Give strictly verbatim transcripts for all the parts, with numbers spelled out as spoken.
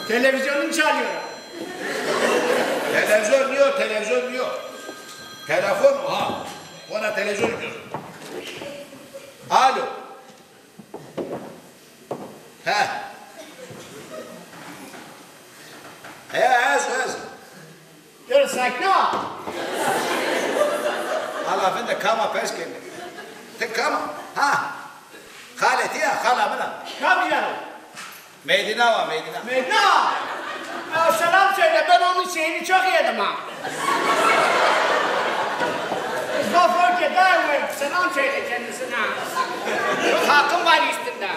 Televizyonun çalıyor. Televizyon niyo, televizyon niyo. Telefon o ha. Ona televizyon diyor. Alo. He. He, ez, ez. Dur, sakna. Ala vinde kama pers kemi. Ti kama? Ha. Xalê ti ya, xala min a. Kam yaro? Meydina wa, Meydina. Meydina! Ya, selam söyle, ben onun şeyini çok yedim ha. Zoför Cedayev'e selam söyle kendisine. Çok hakkım var üstünde.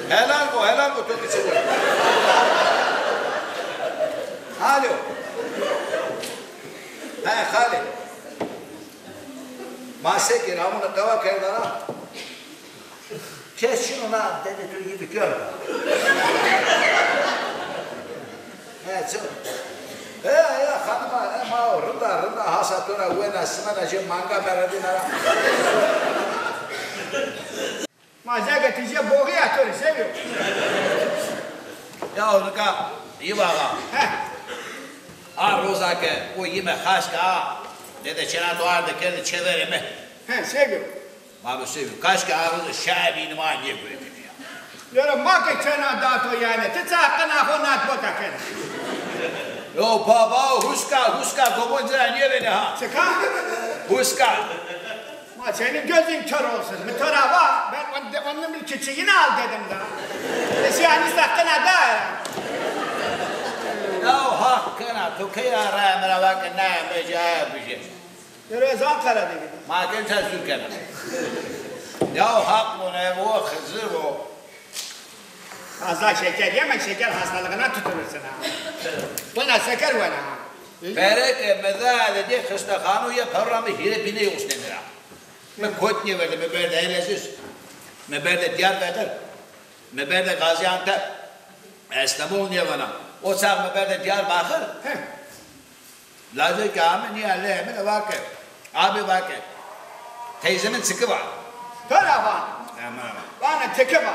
Helal bu, helal bu, çok içinde. Alo. He, Xalê. Ma se kir, amuna qewa kerdana. Kes şino na, dedi tu gibi gör. He, ço. He, ya xanima, e, ma o rinda, rinda hasa to ra wena, simena je manga meredina ra. Ma zege tije boği ya to rê, seviyor. Ya o nika, iyi bağa. He. A roza ke o yime xaşka a, dede çena to arde kerde çevere mi. He, seviyor. Ma bi sêvî, kaşke a roze şebî nima nêguretîne ya. Yora ma ke kena dato yani, ti ça qina xo nat bota kena. Yo baba, huska, huska, gomon ci ra nêbenê ha. Çika? Huska. Ma senin gözün kör olsun. Mi to ra va, ben on-, onun bir küçüğünü al dedim da. E, şey, hani sakın ha da ya. Ya hak kena, to key ra mi ra va ke ne, mi ca bije. Yero ez Ankara de gidim. Ma ken sen sür kena. Ya hak bu ne bu, Xizir bu. Fazla şeker yeme, şeker hastalığına tutulursun ha. Buna şeker wena ha. Pereke mezale de xistexanu ye, perra mi hîrê bîney usnenî ra. Mi kot nêverde, mi berde Elezîz. Mi berde Diyarbekir. Mi berde Gaziantep. Estemol nêvana. O çax mi berde Diyarbakir. He. Lajê ke ame nîya leyê mi de vake. Abi vake. Teyze min çiki va. To ra va. Hemen hemen. Vana tiki va.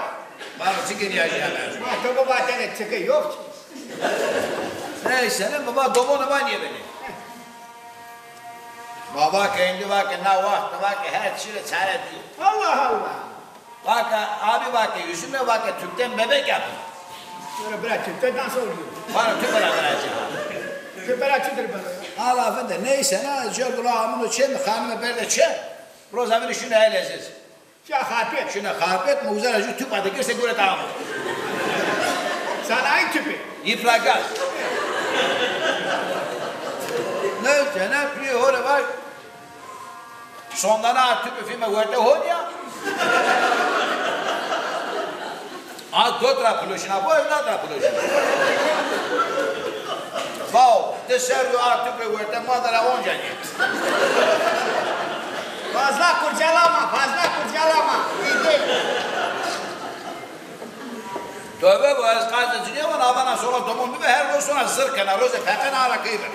Vana çiki nîya jî hemen. Ma to bu vatene tiki yok ki. Neyse, ne baba domonu va nêbenê. Baba ke indi vake na waxt vake her çi rê çare dîyo. Allah Allah. Vake, abi vake, yüzüme vake, tüpten bebek yapın. Sonra bırak tüpte nasıl oluyor? Bana tüp bırak, bırak. Tüp bırak, tüp bırak. Ala vinde, neyse, na, cö gula amino çe mi, xanime berde çe. Roza vini şuna el eziz. Ya xarpet. Şuna xarpet, mi uzara ju tüp adı girse göre tamam. Sanayi tüpü. Yifra gaz. Ne, cenab, bir hore var. Sondana a tüpü fîme werte honya. A dot ra piloşina, bu ez nat ra piloşina. Bao, ti ser yo a tüpü werte ma dara onca nî. Fazla kurcalama, fazla kurcalama. İyi değil. Tövbe bu, ez qazê cinîye vana, vana sona domon bibe, her roz sona zir kena, rozê peqena ara keyfe.